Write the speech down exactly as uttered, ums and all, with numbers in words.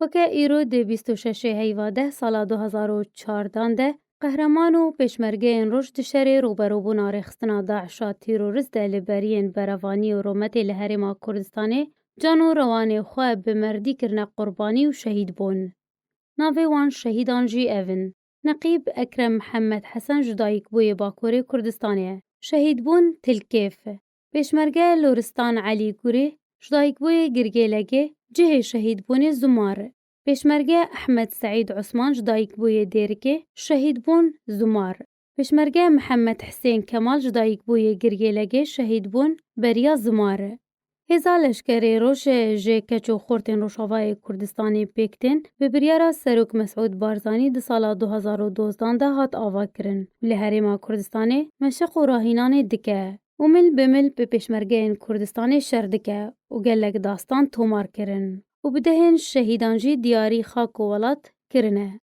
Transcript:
Weke îro di bîst û şeşê heyva deh sala du hezar û çardan de qehreman û pêşmergeyên roj di şerê rûberûbûna rêxistina DAIŞa terorîst de li beriyên berevanî û rûmetê li Herêma Kurdistanê can û rewanê xwe bi merdî kirine qurbanî û şehîd bûn. Navê wan şehîdan jî ev in: Neqîb Ekrem Mihemed Hesen ji dayikbûyê Bakurê Kurdistanê ye. Şehîdbûn Tilkêf. Pêşmerge Loristan Elî Gurê ji dayikbûyê Girgêlegê, cihê şehîdbûnê Zumar. Pêşmerge Ehmed Seîd Osman ji dayikbûyê Dêrikê, şehîdbûn Zumar. Pêşmerge Mihemed Hisên Kemal ji dayikbûyê Girgêlegê, şehîdbûn beriya Zumar. Hêza leşkerê roj ji keç û xortên Rojavayê Kurdistanê pêk tên, bi biryara Serok Mesûd Barzanî di sala du hezar û dozdan de hat avakirin. Li Herêma Kurdistanê meşiq û rahînanê dike û mil bi mil bi pêşmergeyên Kurdistanê şer dike û gelek dastan tomar kirin û bi dehên şehîdan jî diyarî xak û welat kirine.